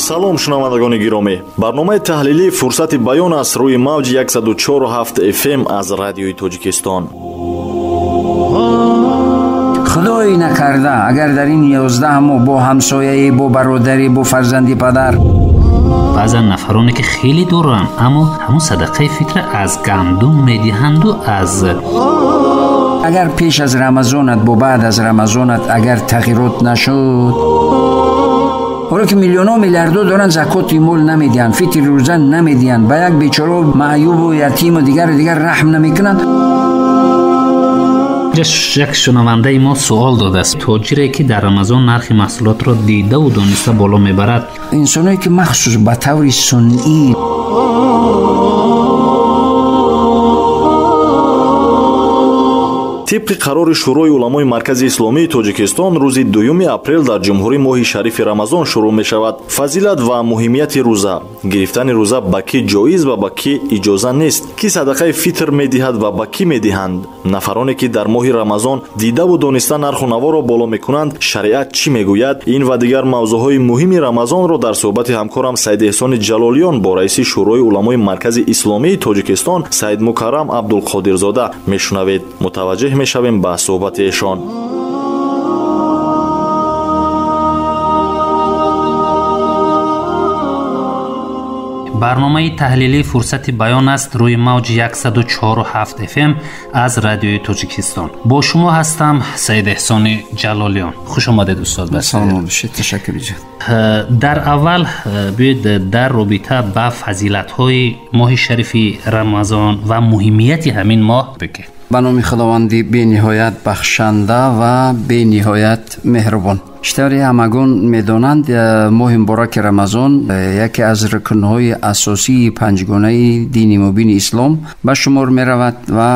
Салом, шунавандагони гиромӣ. Барномаи таҳлилии фурсати баён аст рӯи мавҷи 104.7 FM аз радиои Тоҷикистон. Худои накарда, агар дар ин 11 моҳ бо ҳамсояе, бо бародаре, бо фарзанди падар. Баъзан нафароне ки хеле доранд, аммо ҳамун садақаи фитра аз гандум медиҳанду аз агар пеш аз Рамазонат бо баъд аз Рамазонат агар тағйирот нашуд, ҳоло ки миллионҳо миллиардҳо доранд, закоти мол намедиҳанд, фитри рӯза намедиҳанд, ба як бечора маъюбу ятиму дигару дигар раҳм намекунанд. Як шунавандаи мо суол додааст: тоҷире ки дар Рамазон нархи маҳсулотро дидаву дониста боло мебарад, инсоное ки махсус ба таври сунъӣ Тибқи қарори Шӯрои уламои Маркази Исломии Тоҷикистон, рӯзи 2 апрел дар ҷумҳурӣ моҳи шарифи Рамазон шурӯъ мешавад. Фазилат ва муҳимияти рӯза. Гирифтани рӯза ба кӣ ҷоиз ва ба кӣ иҷоза нест? Кӣ садақаи фитр медиҳад ва ба кӣ медиҳанд? Нафароне ки дар моҳи Рамазон дидаву дониста нарху наворо боло мекунанд, шариат чӣ мегӯяд? Ин ва дигар мавзӯъҳои муҳими Рамазонро дар суҳбати ҳамкорам Саидеҳсони Ҷалолиён бо раиси Шӯрои уламои Маркази Исломии Тоҷикистон Саидмукаррам Абдулқодирзода мешунавед. Мутаваҷҷеҳ мешавем ба суҳбати эшон. Барномаи таҳлилии фурсати баён аст рӯи мавҷи 104.7 FM аз радиои Тоҷикистон. Бо шумо ҳастам Саидеҳсони Ҷалолиён. Хуш омадед, устод. Салом бошед, ташаккур ҷон. Дар аввал биёед дар робита ба фазилатҳои моҳи шарифи Рамазон ва муҳимияти ҳамин моҳ бигӯед. Ба номи Худованди бениҳоят бахшанда ва бениҳоят меҳрубон. Чӣ ҳамагон медонанд, моҳи мубораки Рамазон яке аз рукнҳои асосии панҷгонаи дини мубини ислом ба шумор меравад ва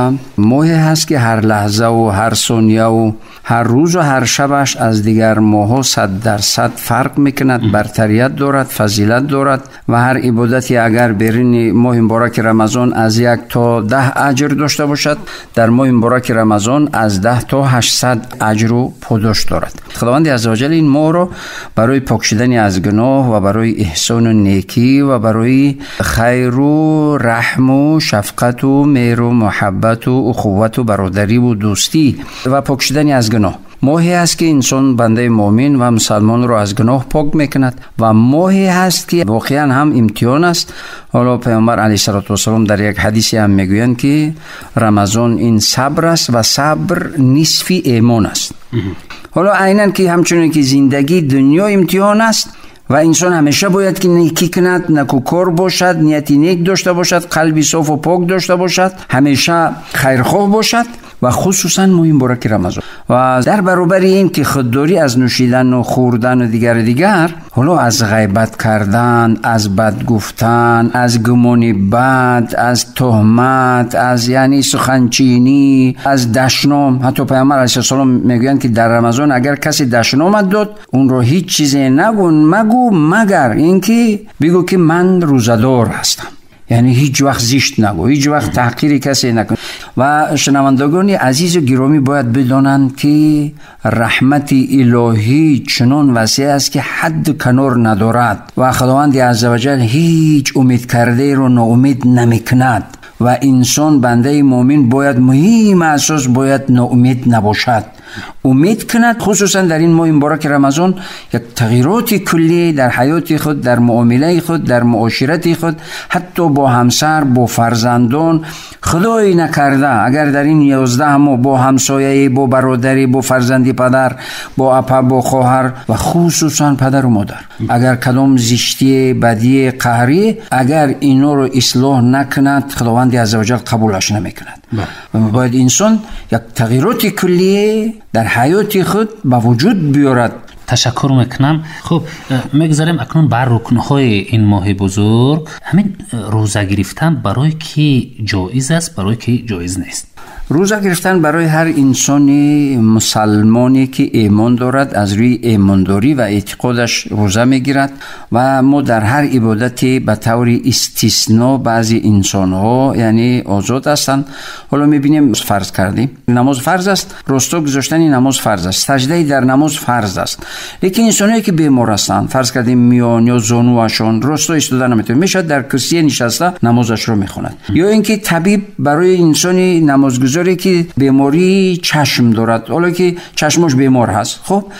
моҳе ҳаст ки ҳар лаҳзаву ҳар сонияву ҳар рӯзу ҳар шабаш аз дигар моҳҳо 100% фарқ мекунад, бартарият дорад, фазилат дорад ва ҳар ибодате агар беруни моҳи мубораки Рамазон аз 1 то 10 аҷр дошта бошад, дар моҳи мубораки Рамазон аз 10 то 800 аҷру подош дорад. Худованди азза ва ҷалл ин моҳро барои пок шудани аз гуноҳ ва барои эҳсону некӣ ва барои хайру раҳму шафқату меҳру муҳаббату ухуввату бародариву дӯстӣ ва пок шудани аз гуноҳ. Моҳе ҳаст ки инсон бандаи муъмин ва мусалмонро аз гуноҳ пок мекунад ва моҳе ҳаст ки воқеан ҳам имтиҳон аст. Ҳоло Паёмбар алайҳиссалоту вассалом дар як ҳадисе ҳам мегӯянд ки Рамазон ин сабр аст ва сабр нисфи имон аст. Ҳоло айнан ки ҳамчунин ки зиндагӣ дунё имтиҳон аст ва инсон ҳамеша бояд ки некӣ кунад, накӯкор бошад, нияти нек дошта бошад, қалби софу пок дошта бошад, ҳамеша хайрхоҳ бошад ва хусусан моҳи мубораки Рамазон. Ва дар баробари ин ки худдорӣ аз нӯшидану хӯрдану дигару дигар, ҳоло аз ғайбат кардан, аз бад гуфтан, аз гумони бад, аз туҳмат, аз яъне суханчинӣ, аз дашном. Ҳатто Паёмбар алайҳиссалом мегӯянд ки дар Рамазон агар касе дашномат дод, онро ҳеҷ чизе нагӯ, магӯ, магар инки бигӯ ки ман рӯзадор ҳастам. Яъне ҳеҷ вақт зишт нагӯ, ҳеҷ вақт таҳқири касе накун. Ва шунавандагони азизу гиромӣ бояд бидонанд ки раҳмати илоҳӣ чунон васеъ аст ки ҳадду канор надорад ва Худованди азза ва ҷалл ҳеҷ умед кардаеро ноумед намекунад ва инсон бандаи муъмин бояд муҳим асос бояд ноумед набошад, умед кунад, хусусан дар ин моҳи мубораки Рамазон як тағйироти куллӣ дар ҳаёти худ, дар муомилаи худ, дар муоширати худ, ҳатто бо ҳамсар, бо фарзандон. Худои накарда агар дар ин 11 моҳ бо ҳамсояе, бо бародаре, бо фарзанди падар, бо апа, бо хоҳар ва хусусан падару модар агар кадом зиштие, бадие, қаҳрие, агар инҳоро ислоҳ накунад, Худованди азза ва ҷалл қабулаш намекунад. Бояд инсон як тағйироти куллие дар ҳаёти худ ба вуҷуд биёрад. Ташаккур мекунам. Хуб, мегузарем акнун бар рукнҳои ин моҳи бузург. Ҳамин рӯза гирифтан барои ки ҷоиз аст, барои ки ҷоиз нест? Рӯза гирифтан барои ҳар инсони мусалмоне ки имон дорад, аз рӯи имондорӣ ва эътиқодаш рӯза мегирад ва мо дар ҳар ибодате ба таври истисно баъзе инсонҳо яъне озод ҳастанд. Ҳоло мебинем, фарз кардем, намоз фарз аст, росто гузоштани намоз фарз аст, саҷдаи дар намоз фарз аст. Лекин инсонҳое ки бемор ҳастанд, фарз кардем миён ё зонуашон росто истода наметавонад, мешавад дар курсия нишаста намозашро мехонад. Ё ин ки табиб барои инсони намозгузор ки бемории чашм дорад, ҳоло ки чашмаш бемор ҳаст, хуб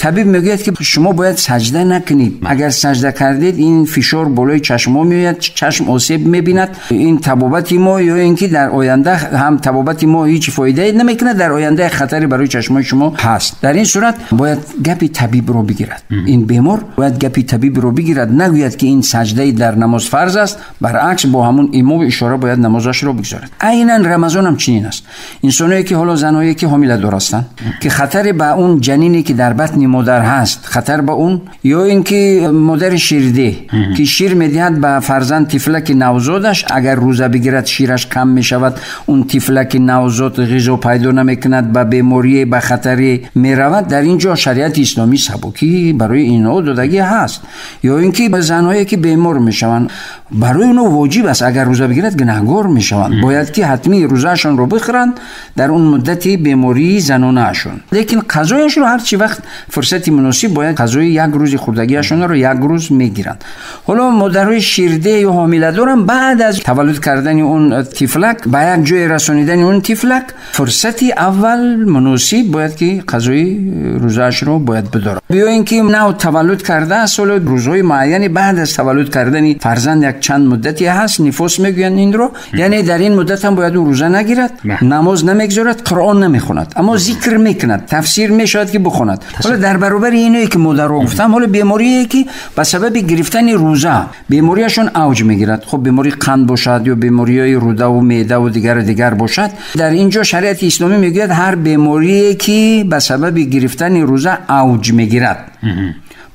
табиб мегӯяд ки шумо бояд саҷда накунед, агар саҷда кардед ин фишор болои чашмҳо меояд, чашм осеб мебинад. Ин табобати мо ё ин ки дар оянда ҳам табобати мо ҳеҷ фоидае намекунад, дар оянда хатаре барои чашмҳои шумо ҳаст. Дар ин сурат бояд гапи табибро бигирад. Ин бемор бояд гапи табибро бигирад, нагӯяд ки ин саҷдаи дар намоз фарз аст, баръакс бо ҳамун имо ва ишора бояд намозашро бигузорад. Айнан Рамазон ҳам чунин аст. Инсонҳое ки ҳоло занҳое ки ҳомиладор ҳастанд, ки хатаре ба он ҷанине ки дар батни модар ҳаст, хатар ба он, ё ин ки модари ширдеҳ ки шир медиҳад ба фарзанд тифлаки навзодаш, агар рӯза бигирад шираш кам мешавад, он тифлаки навзод ғизо пайдо намекунад, ба беморӣ ба хатаре меравад. Дар ин ҷо шариати исломӣ сабукӣ барои инҳо додагӣ ҳаст. Ё ин ки занҳое ки бемор мешаванд, барои онҳо воҷиб аст, агар рӯза бигирад гунаҳгор мешаванд, бояд ки ҳатмӣ рӯзаашонро бихӯранд дар он муддати бемории занонаашон. Лекин қазояшро ҳар чи вақт фурсати муносиб бояд қазои як рӯзи хӯрдагиашонро як рӯз мегиранд. Ҳоло модарҳои ширдеҳ ё ҳомиладорам баъд аз таваллуд кардани он тифлак, ба як ҷое расонидани он тифлак, фурсати аввал муносиб бояд ки қазои рӯзаашро бояд бидорад. Ё ин ки нав таваллуд кардааст, ҳоло рӯзҳои муайяне баъд аз таваллуд кардани фарзанд як чанд муддате ҳаст, нифос мегӯянд инро, яъне дар ин муддат ҳам бояд ӯ рӯза нагирад, намоз намегузорад, Қуръон намехонад, аммо зикр мекунад, тафсир мешавад ки бихонад. Ҳоло дар баробари иное ки модаро гуфтам, ҳоло беморие ки ба сабаби гирифтани рӯза бемориашон авҷ мегирад, хуб бемории қанд бошад ё бемориҳои рӯда ва меъда ва дигар дигар бошад, дар ин ҷо шариати исломӣ мегӯяд ҳар беморие ки ба сабаби гирифтани рӯза авҷ мегирад,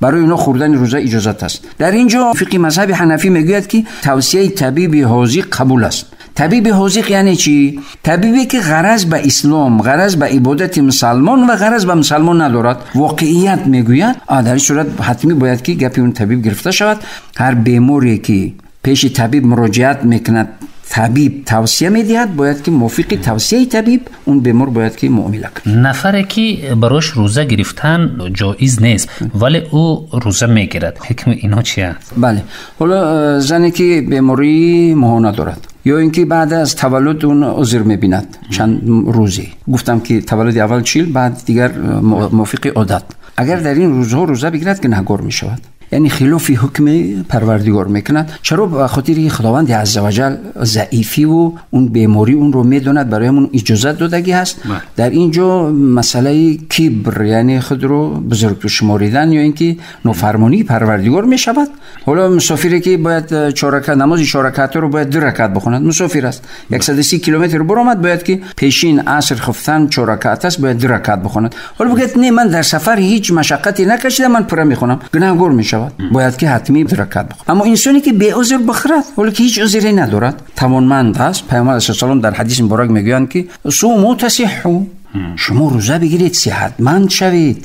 барои онҳо хӯрдани рӯза иҷозат аст. Дар ин ҷо фиқҳи мазҳаби ҳанафӣ мегӯяд ки тавсияи табиби ҳозиқ қабул аст. Табиби ҳозиқ яъне чӣ? Табибе ки ғараз ба ислом, ғараз ба ибодати мусалмон ва ғараз ба мусалмон надорад, воқеият мегӯяд. Дар ин сурат ҳатмӣ бояд ки гапи он табиб гирифта шавад. Ҳар беморе ки пеши табиб муроҷиат мекунад, табиб тавсия медиҳад, бояд ки мувофиқи тавсияи табиб он бемор бояд ки муомила кунад. Нафаре ки барош рӯза гирифтан ҷоиз нест, вале ӯ рӯза мегирад, ҳукми инҳо чи аст? Бале, ҳоло зане ки бемории моҳона дорад ё ин ки баъд аз таваллуд он узр мебинад чанд рӯзе, гуфтам ки таваллуди аввал 40, баъд дигар мувофиқи одат, агар дар ин рӯзҳо рӯза бигирад гунаҳгор мешавад, яъне хилофи ҳукми парвардигор мекунад. Чаро? Ба хотири худованди азза ва ҷал заифӣ ва он беморӣ онро медонад, барои ҳамон иҷозат додагӣ ҳаст. Дар ин ҷо масъалаи кибр, яъне худро бузург шуморидан ё ин ки нофармонии парвардигор мешавад. Ҳоло мусофире ки бояд 4 ракат намози 4 ракатро бояд 2 ракат бихонад, мусофир аст, 130 километр баромад, бояд ки пешин аср хуфтан 4 ракат аст, бояд 2 ракат бихонад. Ҳоло бигӯяд не, ман дар сафар ҳеҷ машаққате накашидам, ман пурра мехонам, гунаҳгор мешавад, бояд ки ҳатмӣ 2 ракат бихонад. Аммо инсоне ки беузр бихӯрад, ҳоло ки ҳеҷ узре надорад, тавонманд аст, Паёмбар алайҳиссалом дар ҳадиси муборак мегӯянд ки суму тасиҳҳу, шумо рӯза бигиред, сиҳатманд шавед.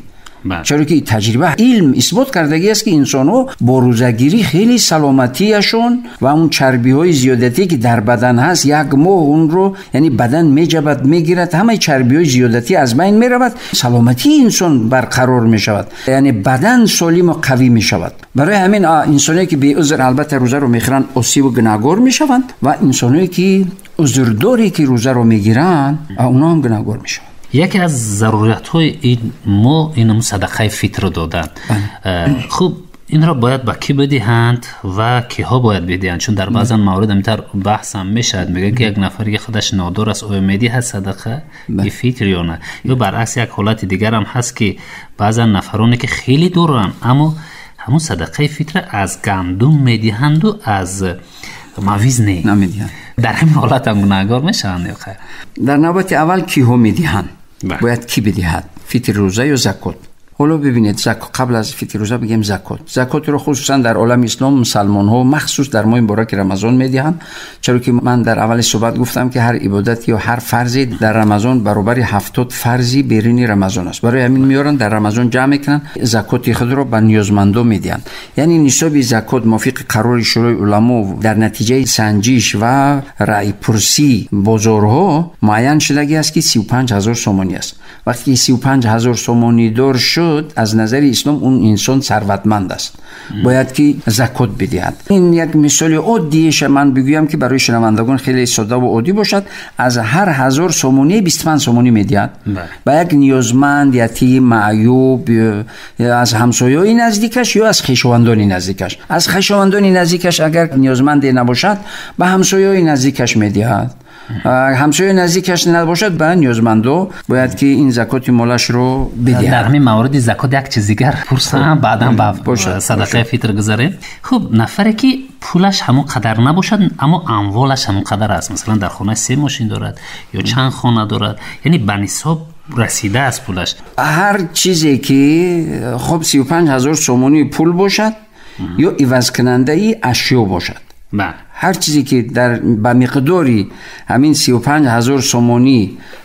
Чаро ки таҷриба, илм исбот кардагӣ аст ки инсонҳо бо рӯзагирӣ хеле саломатиашон ва он чарбиҳои зиёдатӣ ки дар бадан ҳаст, як моҳ онро, яъне бадан меҷабад, мегирад, ҳамаи чарбиҳои зиёдатӣ аз байн меравад, саломатии инсон барқарор мешавад, яъне бадан солиму қавӣ мешавад. Барои ҳамин инсоне ки беузр албатта рӯзаро мехӯранд, осибу гунаҳгор мешаванд ва инсоное ки узрдоре ки рӯзаро мегиранд, онҳо ҳам гунаҳгор мешаванд. Яке аз заруриятҳои ин мо ин садақаи фитрро додан. Хуб, инро бояд ба кӣ бидиҳанд ва киҳо бояд бидиҳанд? Чун дар баъзан маврид ҳаминтар баҳс ҳам мешавад, мегӯянд ки як нафаре ки худаш нодор аст, оё медиҳад садақаи фитр ё на? Ё баръакс як ҳолати дигар ҳам ҳаст ки баъзан нафароне ки хеле доранд, аммо ҳамун садақаи фитра аз гандум медиҳанду аз мавиз не намедиҳанд. Дар ҳамин ҳолат ҳам гунаҳгор мешаванд ё хайр? Дар навбати аввал киҳо медиҳанд? Бояд кӣ бидиҳад? Фитри рӯза ё закот? Ҳоло бибинед, қабл аз фитри рӯза бигем закот. Закотро хусусан дар олами ислом мусалмонҳо махсус дар моҳи мубораки Рамазон медиҳанд, чаро ки ман дар аввали суҳбат гуфтам ки ҳар ибодат ё ҳар фарзе дар Рамазон баробари 70 фарзи беруни Рамазон аст. Барои ҳамин меоранд дар Рамазон ҷамъ мекунанд, закоти худро ба ниёзмандо медиҳанд. Яъне нисоби закот мувофиқи қарори Шӯрои уламо дар натиҷаи санҷиш ва раъйпурсӣ бозорҳо муайян шудагӣ аст ки 35 ҳазор сомонӣ аст. Вақте ки 35 ҳазор сомонӣ дор шуд, аз назари ислом он инсон сарватманд аст, бояд ки закот бидиҳад. Ин як мисоли оддиеша ман бигӯям ки барои шунавандагон хеле сода ва оддӣ бошад. Аз ҳар 1000 сомонӣ 25 сомонӣ медиҳад ба як ниёзманд, ятим, маъюб, аз ҳамсояҳои наздикаш ё аз хешовандони наздикаш. Аз хешовандони наздикаш агар ниёзманде набошад, ба ҳамсояҳои наздикаш медиҳад. Ҳамсояи наздикаш набошад, ба ниёзмандо бояд ки ин закоти молашро бидиҳад. Дар ҳамин мавриди закот як чиз дигар пурсам, баъдан ба садақаи фитр гузарем. Хуб, нафаре ки пулаш ҳамон қадар набошад, аммо амволаш ҳамон қадар аст, масалан дар хона 3 мошин дорад ё чанд хона дорад, яъне ба нисоб расида аст пулаш. Ҳар чизе ки хуб 35 ҳазор сомонӣ пул бошад ё ивазкунандаи ашё бошад, ҳар чизе ки дар ба миқдори ҳамин 35 ҳазор сомонӣ,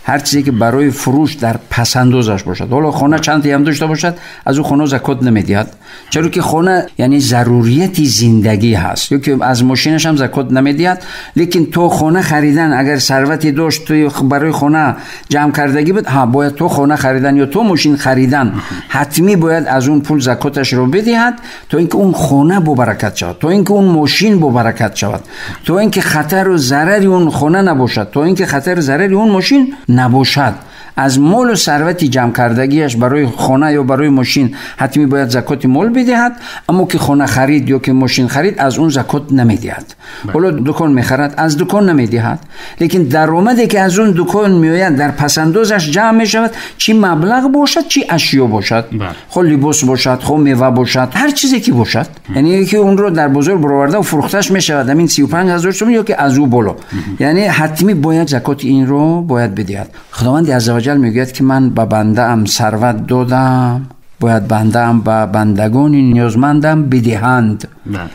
ҳар чизе ки барои фурӯш дар пасандозаш бошад, ҳоло хона чанд таям дошта бошад, аз ӯ хона закот намедиҳад, чаро ки хона яъне зарурияти зиндагӣ ҳаст, ё ки аз мошинаш ҳам закот намедиҳад. Лекин то хона харидан агар сарвате дошт, барои хона ҷамъ кардагӣ буд, ҳа, бояд то хона харидан ё то мошин харидан ҳатмӣ бояд аз он пул закоташро бидиҳад, то инки он хона бобаракат шавад, то инки он мошин бобаракат шавад, то инки хатару зарари он хона набошад, то инки хатару зарари он мошин набошад. Аз молу сарвати ҷамъкардагиаш барои хона ё барои мошин ҳатмӣ бояд закоти мол бидиҳад, аммо ки хона харид ё ки мошин харид, аз он закот намедиҳад. Ҳоло дукон мехарад, аз дукон намедиҳад, лекин даромаде ки аз он дукон меояд дар пасандозаш ҷамъ мешавад, чӣ маблағ бошад, чӣ ашё бошад, хо либос бошад, хо мева бошад, ҳар чизе ки бошад, яъне ки онро дар бозор бароварда фурӯхташ мешавад ҳамин 35 ҳазор сомонӣ ё ки аз ӯ боло, яъне ҳатмӣ бояд закоти инро бояд бидиҳад. Худованди аззаваҷал мегӯяд ки ман ба бандаам сарват додам, бояд бандаам ба бандагони ниёзмандам бидиҳанд.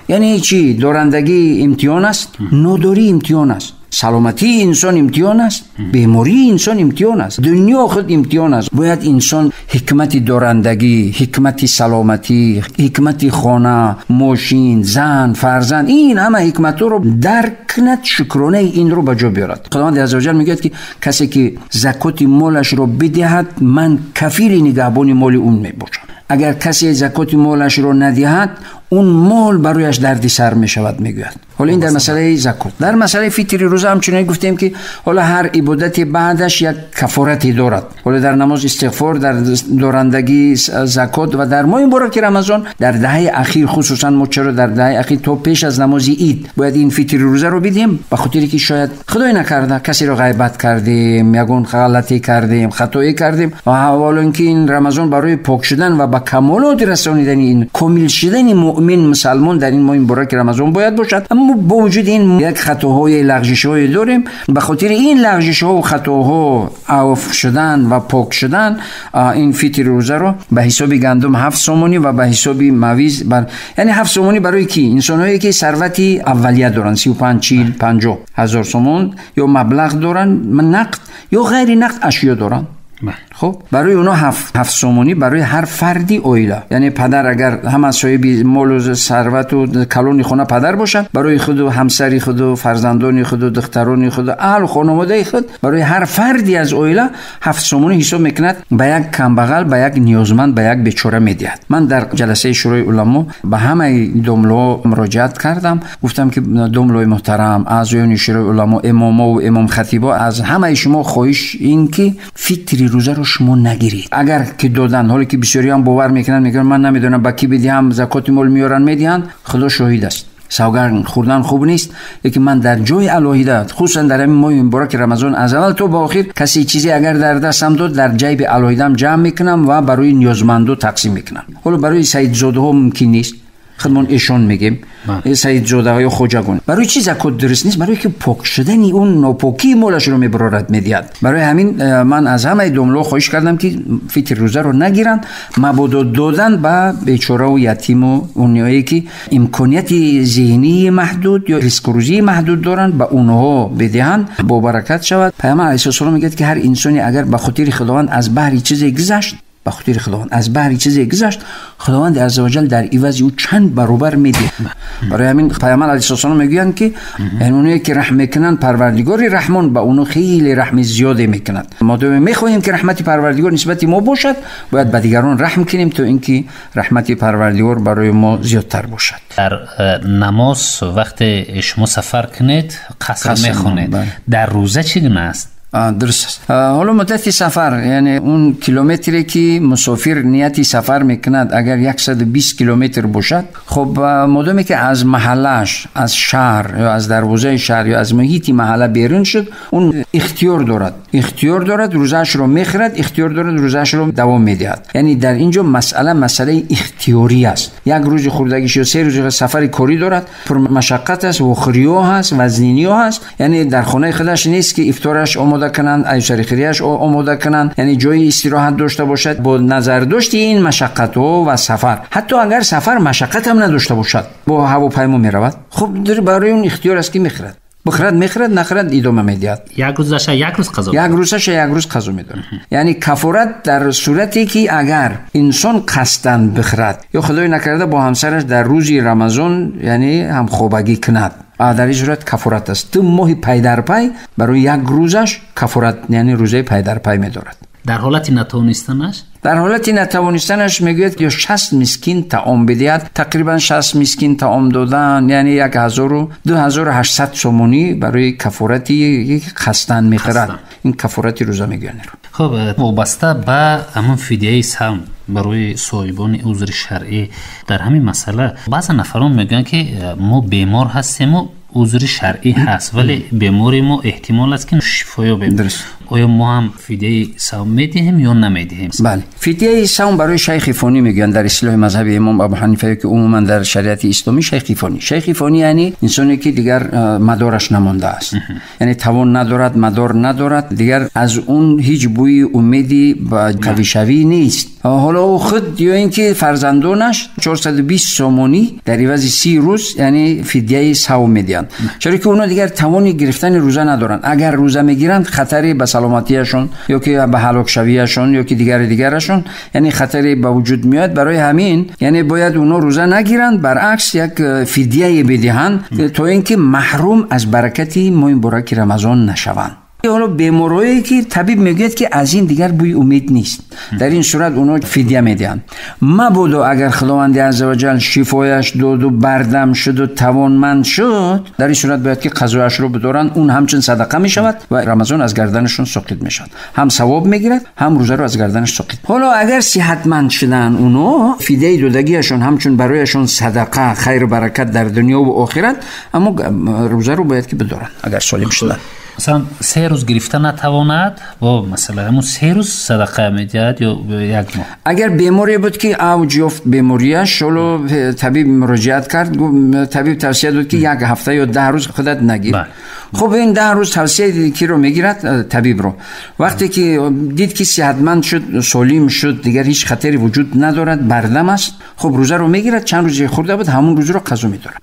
Яъне чӣ? Дорандагӣ имтиҳон аст, нодорӣ имтиҳон аст, саломатии инсон имтиҳон аст, бемории инсон имтиҳон аст, дунё худ имтиҳон аст. Бояд инсон ҳикмати дорандагӣ, ҳикмати саломатӣ, ҳикмати хона, мошин, зан, фарзанд, ин ҳама ҳикматҳоро дарк кунад, шукронаи инро ба ҷо биёрад. Худованди аззаваҷал мегӯяд ки касе ки закоти молашро бидиҳад, ман кафили нигаҳбони моли ӯ мебошам. Агар касе закоти молашро надиҳад, он мол барояш дарди сар мешавад, мегӯяд. Ҳоло ин дар масъалаи закот. Дар масъалаи фитри рӯза ҳамчунин гуфтем ки ҳоло ҳар ибодати баъдаш як кафорате дорад. Ҳоло дар намоз истиғфор, дар дорандагӣ закот ва дар моҳи мубораки Рамазон дар даҳаи ахир, хусусан мо чаро дар даҳаи ахир то пеш аз намози ид бояд ин фитри рӯзаро бидиҳем? Ба хотире ки шояд худой накарда касеро ғайбат кардем, ягон ғалатӣ кардем, хатое кардем, ва ҳоло инки ин Рамазон барои пок шудан ва ба камолот расонидани ин комил шудани муъмин мусалмон дар ин моҳи мубораки Рамазон бояд бошад. Аммо бо вуҷуди ин як хатоҳои лағжишҳое дорем, ба хотири ин лағжишҳо ва хатоҳо афв шудан ва пок шудан, ин фитри рӯзаро ба ҳисоби гандум 7 сомонӣ ва ба ҳисоби мавиз яъне 7 сомонӣ барои ки? Инсонҳое ки сарвати аввалия доранд, 35, 40, 50 ҳазор сомон ё маблағ доранд, нақд ё ғайри нақд ашё доранд. Хуб, барои онҳо 7 сомонӣ барои ҳар фарди оила, яъне падар агар ҳама соҳиби молу сарвату калони хона падар бошад, барои худу ҳамсари худу фарзандони худу духтарони худу аҳлу хонаводаи худ барои ҳар фарди аз оила 7 сомонӣ ҳисоб мекунад, ба як камбағал, ба як ниёзманд, ба як бечора медиҳад. Ман дар ҷаласаи Шӯрои уламо ба ҳамаи домлаҳо муроҷиат кардам, гуфтам ки домлаҳои муҳтарам, аъзоёни Шӯрои уламо, имомову имомхатибо, аз ҳамаи шумо хоҳиш ин ки фитри рӯзаро шумо нагиред. Агар ки додан, ҳоле ки бисёриам бовар мекунанд, мегӯянд ман намедонам ба кӣ бидиҳам, закоти мол меоранд медиҳанд, Худо шоҳид аст. Савганд хӯрдан хуб нест, лекин ман дар ҷои алоҳида, хусусан дар ҳамин моҳи мубораки Рамазон аз аввал то ба охир, касе чизе агар дар дастам дод, дар ҷайби алоҳидаам ҷамъ мекунам ва барои ниёзмандо тақсим мекунам. Ҳоло барои саидзодаҳо мумкин нест, Худмон эшон мегем, саидзодаҳо ё хоҷагон. Барои чӣ закот дуруст нест? Барои ки пок шудани он нопокии молашро мебарорад, медиҳад. Барои ҳамин ман аз ҳамаи домло хоҳиш кардам, ки фитр рӯзаро нагиранд, мабодо додан ба бечораву ятиму онҳое ки имконияти зеҳнии маҳдуд ё ризқу рӯзии маҳдуд доранд, ба онҳо бидиҳанд, бо баракат шавад. Паёмбар алайҳиссалом мегӯяд, ки ҳар инсоне агар ба хотири Худованд аз баҳри чизе гузашт, ба хотири Худованд аз баҳри чизе гузашт, Худованди аззаваҷал дар ивази ӯ чанд баробар медиҳад. Барои ҳамин Паёмбар алайҳиссалом мегӯянд, ки онҳое ки раҳм мекунанд, Парвардигори Раҳмон ба онҳо хеле раҳми зиёде мекунад. Мо доим мехоҳем, ки раҳмати Парвардигор нисбати мо бошад, бояд ба дигарон раҳм кунем, то инки раҳмати Парвардигор барои мо зиёдтар бошад. Дар намоз вақте шумо сафар кунед, қаср мехонед, дар рӯза чӣ гуна аст? Дуруст аст. Ҳоло муддати сафар, яъне он километре ки мусофир нияти сафар мекунад, агар 120 километр бошад, хуб, модоме ки аз маҳаллааш, аз шаҳр ё аз дарвозаи шаҳр ё аз муҳити маҳалла берун шуд, он ихтиёр дорад, ихтиёр дорад, рӯзаашро мехӯрад, ихтиёр дорад, рӯзаашро давом медиҳад. Яъне дар ин ҷо масъала масъалаи ихтиёрӣ аст. Як рӯзи хӯрдагиш ё 3 рӯзи сафари корӣ дорад, пурмашаққат аст, вохӯриҳо ҳаст, вазниниҳо ҳаст, яъне дар хонаи худаш нест, ки ифтораш омода кунанд, айсарихириаш омода кунанд, яъне ҷои истироҳат дошта бошад. Бо назардошти ин машаққатҳо ва сафар, ҳатто агар сафар машаққат ҳам надошта бошад, бо ҳавопаймо меравад, хуб, барои он ихтиёр аст, ки мехӯрад, бихӯрад, мехӯрад, нахӯрад, идома медиҳад. Як рӯзаша як рӯз қазо. Як рӯзаша як рӯз қазо медорад. Яъне кафорат дар сурате ки агар инсон қасдан бихӯрад ё худои накарда бо ҳамсараш дар рӯзи Рамазон, яъне ҳамхобагӣ кунад, дар ин сурат кафорат аст. 2 моҳи пайдарпай барои як рӯзаш кафорат, яъне рӯзаи пайдарпай медорад. Дар ҳолати натавонистанаш? Дар ҳолати натавонистанаш мегӯяд, ё 60 мискин таом бидиҳад. Тақрибан 60 мискин таом додан, яъне 1200 сомонӣ барои кафорати қасдан мехӯрад. Ин кафорати рӯза мегӯянд. Хуб, вобаста ба ҳамон фидияи савм барои соҳибони узри шаръӣ, дар ҳамин масъала баъзе нафарон мегӯянд, ки мо бемор ҳастему узри шаръӣ ҳаст, вале бемори мо эҳтимол аст, ки шифо ёбем. Оё мо ҳам фидияи савм медиҳем ё намедиҳем? Бале, фидияи савм барои шайхи фонӣ мегӯянд дар истилоҳи мазҳаби имом Абу Ҳанифа, ки умуман дар шариати исломӣ шайхи фонӣ. Шайхи фонӣ яъне инсоне ки дигар мадораш намондааст, яъне тавон надорад, мадор надорад, дигар аз он ҳеҷ бӯи умеди ба қавишавӣ нест. Ҳоло ӯ худ ё ин ки фарзандонаш 420 сомонӣ дар ивази 30 рӯз, яъне фидияи савм медиҳанд, чаро ки онҳо дигар тавони гирифтани рӯза надоранд. Агар рӯза мегиранд, хатаре ба саломатиашон ё ки ба ҳалокшавиашон ё ки дигари дигарашон, яъне хатаре ба вуҷуд меояд. Барои ҳамин яъне бояд онҳо рӯза нагиранд, баръакс як фидияе бидиҳанд, то ин ки маҳрум аз баракати моҳи мубораки Рамазон нашаванд. Ҳоло беморое ки табиб мегӯяд, ки аз ин дигар бӯи умед нест, дар ин сурат онҳо фидия медиҳанд. Мабодо агар Худованди аззаваҷал шифояш доду бардам шуду тавонманд шуд, дар ин сурат бояд ки қазояшро бидоранд. Он ҳамчун садақа мешавад ва Рамазон аз гарданашон соқит мешавад, ҳам савоб мегирад, ҳам рӯзаро аз гарданаш соқит. Ҳоло агар сиҳатманд шуданд, онҳо фидияи додагиашон ҳамчун барояшон садақа, хайру баракат дар дунё ва охират, аммо рӯзаро бояд ки бидоранд агар солим шуданд. Масалан, 3 рӯз гирифта натавонад, бо масалан ҳамон 3 рӯз садақа медиҳад ё як моҳ? Агар беморе буд, ки авҷ ёфт бемориаш, ҳоло табиб муроҷиат кард, табиб тавсия дод, ки як ҳафта ё 10 рӯз худат нагир. Хуб, ин 10 рӯз тавсия киро мегирад? Табибро. Вақте ки дид, ки сиҳатманд шуд, солим шуд, дигар ҳеҷ хатаре вуҷуд надорад, бардам аст, хуб, рӯзаро мегирад. Чанд рӯзе хӯрда буд, ҳамон рӯзро қазо медорад.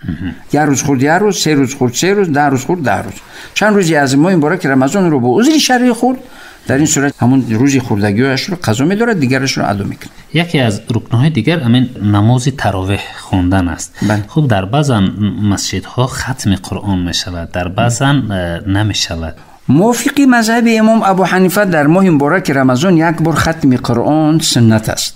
Як рӯз хӯрд як рӯз, 3 рӯз хӯрд 3 рӯз, 10 рӯз хӯрд 10 рӯз. Чанд рӯзе аз моҳи мубораки Рамазонро бо узри шаръӣ хӯрд, дар ин сурат ҳамон рӯзи хӯрдагиашро қазо медорад, дигарашро адо мекунад. Яке аз рукнҳои дигар ҳамин намози таровеҳ хондан аст. Хуб, дар баъзан масҷидҳо хатми Қуръон мешавад, дар баъзан намешавад. Мувофиқи мазҳаби имом Абу Ҳанифа дар моҳи мубораки Рамазон як бор хатми Қуръон суннат аст.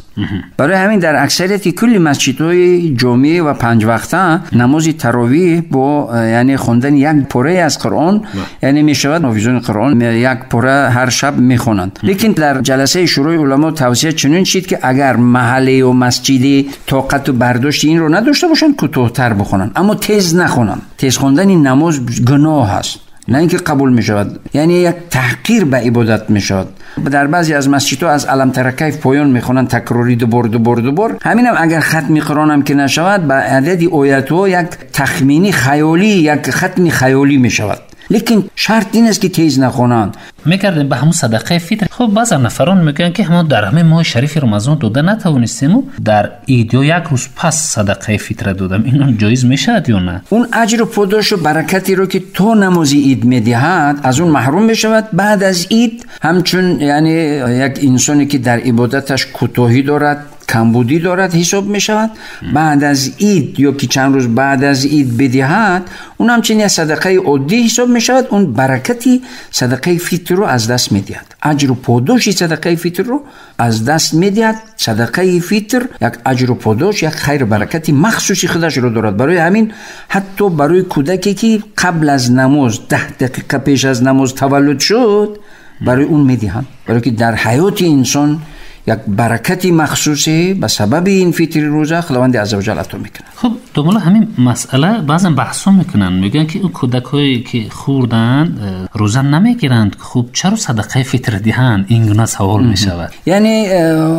Барои ҳамин дар аксарияти кулли масҷидҳои ҷомеъ ва панҷвақта намози таровиҳ бо яъне хондани як пораи аз Қуръон, яъне мешавад, ҳофизони Қуръон як пора ҳар шаб мехонанд. Лекин дар ҷаласаи шӯрои уламо тавсия чунин шид, ки агар маҳаллею масҷиде тоқату бардошти инро надошта бошанд, кӯтоҳтар бихонанд, аммо тез нахонанд. Тез хондани намоз гуноҳ аст, на ин ки қабул мешавад, яъне як таҳқир ба ибодат мешавад. Дар баъзе аз масҷидҳо аз алам таракайф поён мехонанд, такрорӣ дубор дубор дубор. Ҳаминам агар хатми Қуръон ҳам ки нашавад, ба адади оятҳо як тахмини хаёлӣ, як хатми хаёлӣ мешавад. Лекин шарт ин аст ки тез нахонанд. Мекардем ба ҳамон садақаи фитр. Хуб, баъзе нафарон мегӯянд, ки ҳамон дар ҳамин моҳи шарифи Рамазон дода натавонистему, дар ид ё як рӯз пас садақаи фитра додам. Ин ҷоиз мешавад ё на? Он аҷру подошу баракатеро ки то намози ид медиҳад, аз он маҳрум мешавад. Баъд аз ид ҳамчун яъне як инсоне ки дар ибодаташ кӯтоҳӣ дорад, камбудӣ дорад ҳисоб мешавад. Баъд аз ид ё ки чанд рӯз баъд аз ид бидиҳад, он ҳамчунин як садақаи оддӣ ҳисоб мешавад. Он баракати садақаи фитрро аз даст медиҳад, аҷру подоши садақаи фитрро аз даст медиҳад. Садақаи фитр як аҷру подош, як хайру баракати махсуси худашро дорад. Барои ҳамин ҳатто барои кӯдаке ки қабл аз намоз 10 дақиқа пеш аз намоз таваллуд шуд, барои он медиҳанд, барои ки дар ҳаёти инсон як баракати махсусе ба сабаби ин фитри рӯза Худованди азза ва ҷалл ато мекунад. Хуб, думала ҳамин масъала баъзан баҳсо мекунанд, мегӯянд ки он кӯдакҳое ки хӯрданд рӯза намегиранд, хуб чаро садақаи фитр диҳанд? Ин гуна савол мешавад. Яъне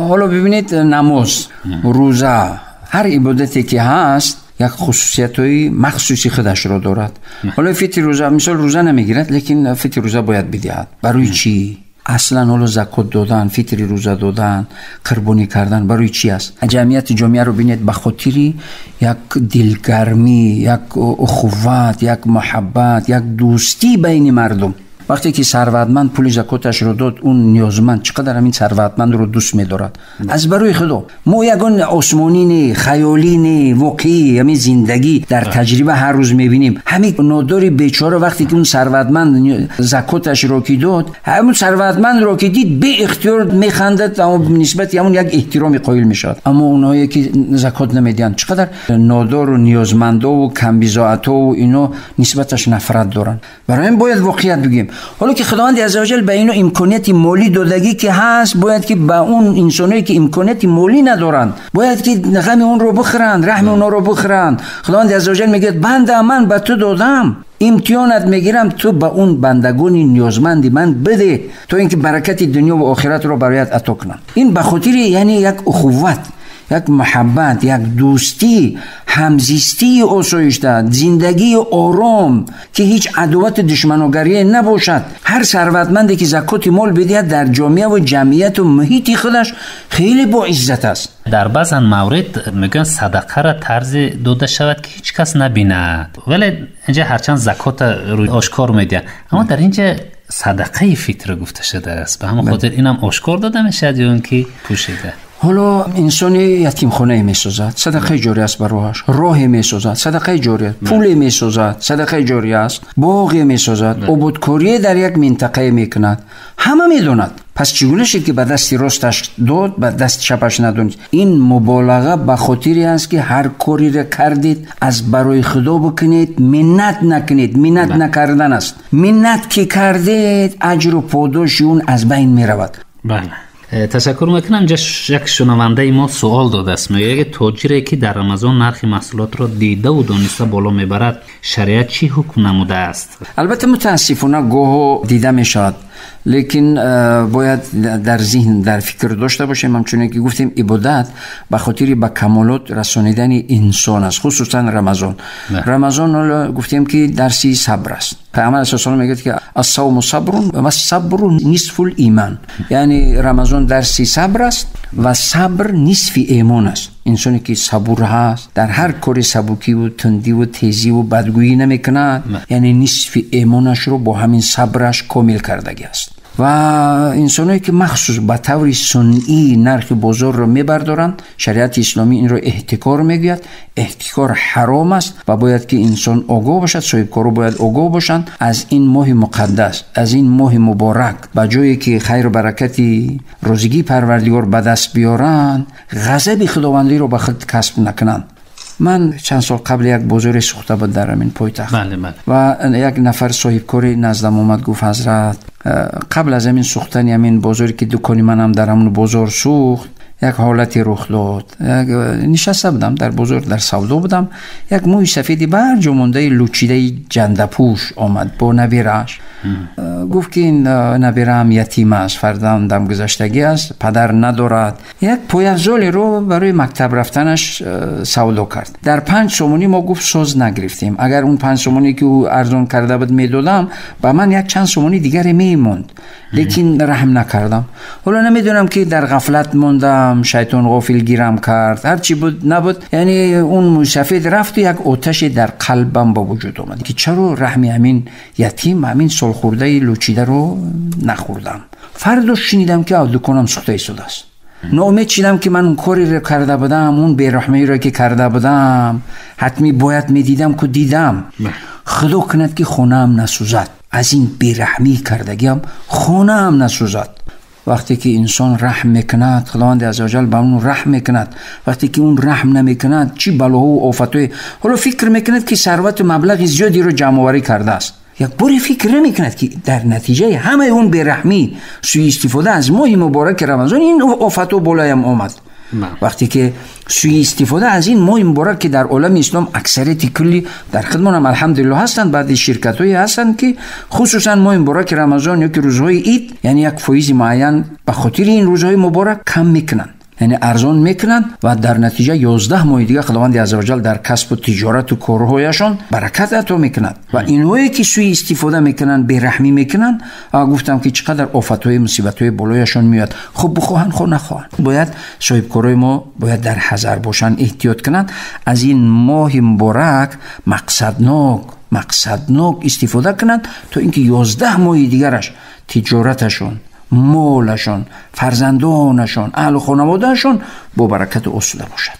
ҳоло бибинед, намоз, рӯза, ҳар ибодате ки ҳаст як хусусиятҳои махсуси худашро дорад. Ҳоло фитри рӯза, мисол, рӯза намегирад, лекин фитри рӯза бояд бидиҳад. Барои чӣ? Аслан ҳоло закот додан, фитри рӯза додан, қурбонӣ кардан барои чӣ аст? Ҷамъияти ҷомеаро бинед, ба хотири як дилгармӣ, як ухувват, як муҳаббат, як дӯстӣ байни мардум. Вақте ки сарватманд пули закоташро дод, он ниёзманд чӣ қадар ҳамин сарватмандро дӯст медорад. Аз барои Худо мо ягон осмонӣ не, хаёлӣ не, воқеӣ, ҳамин зиндагӣ дар таҷриба ҳар рӯз мебинем. Ҳамин нодори бечора вақте ки он сарватманд закоташро ки дод, ҳамон сарватмандро ки дид, беихтиёр механдад, аммо нисбати ҳамон як эҳтироме қоил мешавад. Аммо онҳое ки закот намедиҳанд, чӣ қадар нодору ниёзмандову камбизоатову ино нисбаташ нафрат доранд. Барои ин бояд воқеият бигӯем. Ҳоло ки Худованди азза ва ҷалл ба ино имконияти молӣ додагӣ ки ҳаст, бояд ки ба он инсоное ки имконияти молӣ надоранд, бояд ки ғами онро бихӯранд, раҳми онҳоро бихӯранд. Худованди азза ва ҷалл мегӯяд: банда, ман ба ту додам, имтиҳонат мегирам, ту ба он бандагони ниёзманди ман бидеҳ, то ин ки баракати дунё ва охиратро бароят ато кунам. Ин ба хотири яъне як ухувват, як муҳаббат, як дӯстӣ, ҳамзистии осоишта, зиндагии ором ки ҳеҷ адовату душманогарие набошад. Ҳар сарватманде ки закоти мол бидиҳад, дар ҷомеа ва ҷамъияту муҳити худаш хеле боиззат аст. Дар баъзан маврид мегӯянд садақаро тарзе дода шавад ки ҳеҷ кас набинад, вале инҷа ҳарчанд закота ошкор медиҳанд, аммо дар инҷа садақаи фитр гуфта шудааст. Ба ҳамон хотир инам ошкор дода мешавад ё ин ки пӯшида? Ҳоло инсони ятимхонае месозад, садақаи ҷория аст барояш, роҳе месозад, садақаи ҷория, пуле месозад, садақаи ҷория аст, боғе месозад, ободкорие дар як минтақае мекунад, ҳама медонад. Пас чӣ гуна шуд ки ба дасти росташ дод, ба дасти чапаш надонист? Ин муболаға ба хотире аст ки ҳар кореро кардед, аз барои Худо бикунед, миннат накунед. Миннат накардан аст. Миннат ки кардед, аҷру подоши он аз байн меравад. Бале. Ташаккур мекунам. Инҷа як шунавандаи мо суол додааст, мегӯяд ки тоҷире ки дар Рамазон нархи маҳсулотро дидаву дониста боло мебарад, шариат чӣ ҳукм намудааст? Албатта мутаассифона гоҳо дида мешавад, лекин бояд дар зиҳн, дар фикр дошта бошем, ҳамчунин ки гуфтем, ибодат ба хотири ба камолот расонидани инсон аст, хусусан Рамазон. Рамазон ҳоло гуфтем ки дарси сабр аст. Пайғамбар алайҳиссалоту вассалом мегӯяд ки ас-савму сабрун ва ас-сабру нисфул иман, яъне Рамазон дарси сабр аст ва сабр нисфи имон аст. Инсоне ки сабур ҳаст, дар ҳар кори сабукиву тундиву тезиву бадгӯӣ намекунад, яъне нисфи имонашро бо ҳамин сабраш комил кардагӣ аст. Ва инсоное ки махсус ба таври сунъӣ нархи бозорро мебардоранд, шариати исломӣ инро эҳтикор мегӯяд. Эҳтикор ҳаром аст ва бояд ки инсон огоҳ бошад, соҳибкоро бояд огоҳ бошанд аз ин моҳи муқаддас, аз ин моҳи муборак, ба ҷое ки хайру баракати розигии Парвардигор ба даст биёранд, ғазаби Худовандиро ба худ касб накунанд. Ман чанд сол қабл як бозоре сӯхта буд дар ҳамин пойтахт. Ва як нафар соҳибкори наздам омад, гуфт: ҳазрат, қабл аз ҳамин сӯхтани ҳамин бозоре ки дукони манам дар ҳамон бозор сӯхт, як ҳолате рух дод. Нишаста будам дар бозор, дар савдо будам, як мӯи сафеди барҷо мондаи лучидаи ҷандапӯш омад бо набирааш. Гуфт ки ин набираам ятим аст, фарзандам гузаштагӣ аст, падар надорад. Як пойафзолеро барои мактаб рафтанаш савдо кард. Дар 5 сомонӣ мо гуфт соз нагирифтем. Агар он 5 сомонӣ ки ӯ арзон карда буд медодам, ба ман як чанд сомонӣ дигаре мемонд. Лекин раҳм накардам. Ҳоло намедонам ки дар ғафлат мондам, шайтон ғофилгирам кард, ҳарчи буд набуд. Яъне он мусафид рафту як оташе дар қалбам ба вуҷуд омад ки чаро раҳми ҳамин ятим, ҳамин солхӯрдаи лучидаро нахӯрдам. Фардо шунидам ки дуконам сӯхта истодааст. Ноумед шудам ки ман он кореро карда будам, он бераҳмиро ки карда будам, ҳатмӣ бояд медидам ку дидам. Худо кунад ки хонаам насӯзад. Аз ин бераҳмӣ кардагиам хонаам насӯзад. Вақте ки инсон раҳм мекунад, Худованди аззаваҷал ба он раҳм мекунад. Вақте ки он раҳм намекунад, чӣ балоҳо ва офатҳое. Ҳоло фикр мекунад ки сарвату маблағи зиёдеро ҷамъоварӣ кардааст. Як боре фикр намекунад ки дар натиҷаи ҳамаи он бераҳмӣ, суиистифода аз моҳи мубораки Рамазон ин офатҳо болоям омад. Вақте ки суиистифода аз ин моҳи муборак ки дар олами ислом аксарияти кулли дар хидмонам алҳамдулиллоҳ ҳастанд, баъди ширкатҳое ҳастанд ки хусусан моҳи мубораки Рамазон ё ки рӯзҳои ид, яъне як фоизи муайян ба хотири ин рӯзҳои муборак кам мекунанд, яъне арзон мекунанд ва дар натиҷа 11 моҳи дигар Худованди аззаваҷал дар касбу тиҷорату корҳояшон баракат ато мекунад. Ва инҳое ки суиистифода мекунанд, бераҳмӣ мекунанд, гуфтам ки чӣ қадар офатҳои мусибатҳои болояшон меояд. Хуб бихоҳанд, хо нахоҳанд, бояд соҳибкорои мо бояд дар ҳазар бошанд, эҳтиёт кунанд, аз ин моҳи муборак мақсаднок истифода кунанд то инки 11 моҳи дигараш тиҷораташон, молашон, фарзандонашон, аҳлу хонаводаашон бо баракату осуда бошад.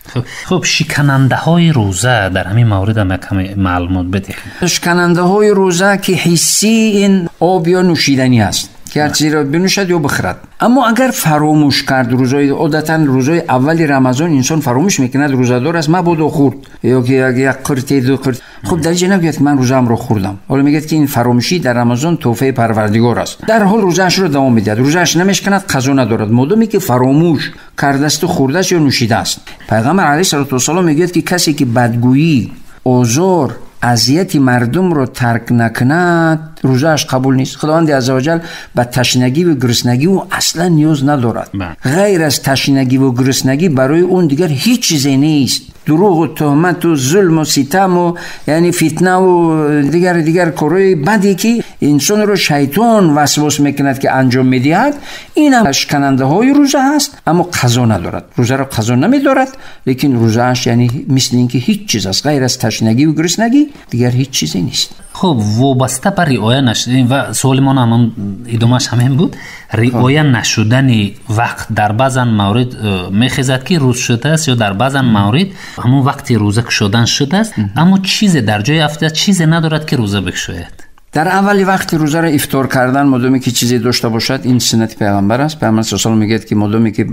Хуб, шиканандаҳои рӯза дар ҳамин маврид ҳам якаме маълумот бидиҳед. Шиканандаҳои рӯза ки ҳиссӣ ин об ё нӯшиданӣ аст, ки ҳар чизеро бинӯшад ё бихӯрад. Аммо агар фаромӯш кард, рӯзҳои одатан рӯзҳои аввали Рамазон инсон фаромӯш мекунад, рӯзадор аст, мабодо хӯрд ё ки як қирте, ду қирт. Хуб, дар инҷо нагӯяд ки ман рӯзаамро хӯрдам. Ҳоло мегӯяд ки ин фаромӯшӣ дар Рамазон тӯҳфаи Парвардигор аст. Дар ҳол рӯзаашро давом медиҳад, рӯзааш намешканад, қазо надорад, модоме ки фаромӯш кардааст, хӯрдааст ё нӯшидааст. Пайғамбар алайҳиссалоту вассалом мегӯяд ки касе ки бадгӯйӣ, озор, азияти мардумро тарк накунад, рӯзааш қабул нест. Худованди аззаваҷал ба ташнагӣ ва гуруснагӣ ӯ аслан ниёз надорад. Ғайр аз ташнагӣ ва гуруснагӣ барои он дигар ҳеҷ чизе нест. Дурӯғу туҳмату зулму ситаму яъне фитнаву дигар корҳои баде ки инсонро шайтон васвос мекунад ки анҷом медиҳад, ин ҳам шиканандаҳои рӯза ҳаст, аммо қазо надорад. Рӯзаро қазо намедорад, лекин рӯзааш яъне мисли ин ки ҳеҷ чиз аст, ғайр аз ташнагӣ ва гуруснагӣ дигар ҳеҷ чизе нест. Хуб, вобаста ба риоя нашудан ва суоли мо ҳам идомааш ҳамин буд, риоя нашудани вақт дар баъзан маврид мехезад ки рӯз шудааст ё дар баъзан маврид ҳамон вақти рӯза кушодан шудааст, аммо чизе дар ҷои афтида, чизе надорад ки рӯза бикушояд. Дар аввали вақти рӯзаро ифтор кардан, модоме ки чизе дошта бошад, ин суннати пайғамбар аст. Пайғамбар саллаллоҳу алайҳи васаллам мегӯяд ки модоме ки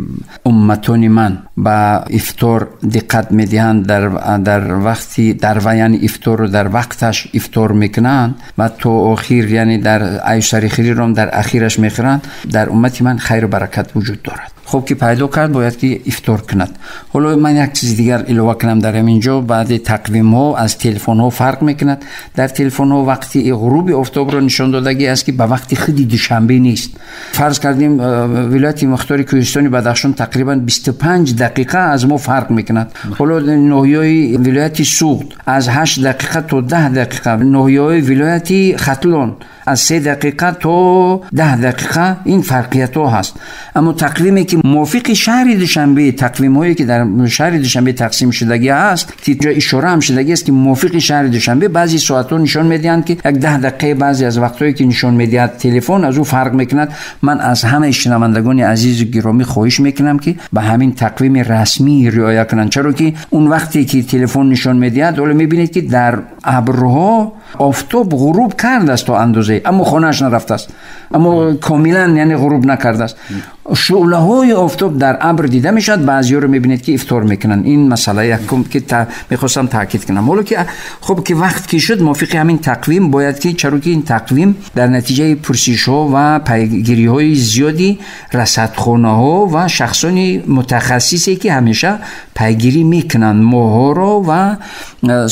умматони ман ба ифтор диққат медиҳанд, дар вақти дар яъне ифторро дар вақташ ифтор мекунанд ва то охир, яъне дар айсари хириро дар ахираш мехӯранд, дар уммати ман хайру баракат вуҷуд дорад. Хуб ки пайдо кард, бояд ки ифтор кунад. Ҳоло ман як чизи дигар илова кунам дар ҳамин ҷо. Баъди тақвимҳо аз телефонҳо фарқ мекунад. Дар телефонҳо вақти ғуруби офтобро нишон додагӣ аст ки ба вақти худи Душанбе нест. Фарз кардем, вилояти мухтори Кӯҳистони Бадахшон тақрибан 25 дақиқа аз мо фарқ мекунад. Ҳоло ноҳияи вилояти Суғд аз 8 дақиқа то 10 дақиқа, ноҳияи вилояти Хатлон аз 3 дақиқа то 10 дақиқа ин фарқиятҳо ҳаст. Аммо тақвиме ки мувофиқи шаҳри Душанбе, тақвимҳое ки дар шаҳри Душанбе тақсим шудагӣ ҳаст, ки ҷо ишора ҳам шудагӣ аст ки мувофиқи шаҳри Душанбе баъзе соатҳо нишон медиҳанд ки як 10 дақиқа баъзе аз вақтҳое ки нишон медиҳад телефон аз ӯ фарқ мекунад. Ман аз ҳамаи шунавандагони азизу гиромӣ хоҳиш мекунам ки ба ҳамин тақвими расмӣ риоя кунанд, чаро ки он вақте ки телефон нишон медиҳад, ҳоло мебинед ки дар абрҳо офтоб ғуруб кардааст то андозае, аммо хонааш нарафтааст, аммо комилан яъне ғуруб накардааст. Шӯълаҳои офтоб дар абр дида мешавад, баъзеҳоро мебинед ки ифтор мекунанд. Ин масъала якум ки мехостам таъкид кунам. Ҳоло ки хуб ки вақт ки шуд, мувофиқи ҳамин тақвим бояд ки, чаро ки ин тақвим дар натиҷаи пурсишҳо ва пайгириҳои зиёди расадхонаҳо ва шахсони мутахассисе ки ҳамеша пайгирӣ мекунанд моҳҳоро ва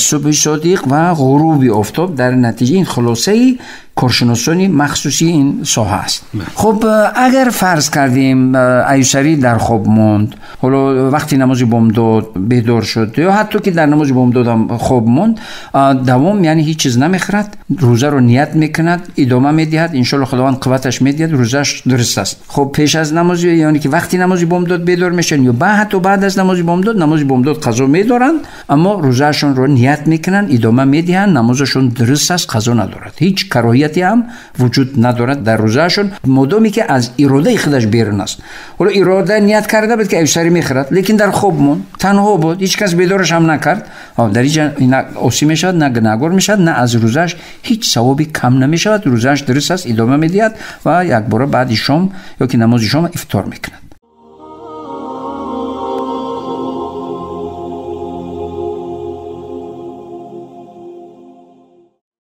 субҳи содиқ ва ғуруби офтоб, дар натиҷаи ин хулосаи Коршиносони махсуси ин соҳа аст. Хуб, агар фарз кардем, аюсарӣ дар хоб монд, ҳоло вақти намози бомдод бедор шуд ё ҳатто ки дар намози бомдодам хоб монд, давом, яъне ҳеҷ чиз намехӯрад, рӯзаро ният мекунад, идома медиҳад, иншоалло Худованд қувваташ медиҳад, рӯзааш дуруст аст. Хуб, пеш аз намози, яъне ки вақти намози бомдод бедор мешаванд ё ҳатто баъд аз намози бомдод, намози бомдод қазо медоранд, аммо рӯзаашонро ният мекунанд, идома медиҳанд, намозашон дуруст аст, қазо надорад, ҳеҷ кароҳияте ҳам вуҷуд надорад дар рӯзаашон, модоме ки аз иродаи худаш берун аст. Ҳоло ирода ният карда буд, ки аюсарӣ мехӯрад, лекин дар хоб монд, танҳо буд, ҳеҷ кас бедораш ҳам накард, дар инҷа на осӣ мешавад, на гунаҳгор мешавад, на аз рӯзааш ҳеҷ савоби кам намешавад. Рӯзааш дуруст аст, идома медиҳад ва якбора баъди шом ё ки намози шом ифтор мекунад.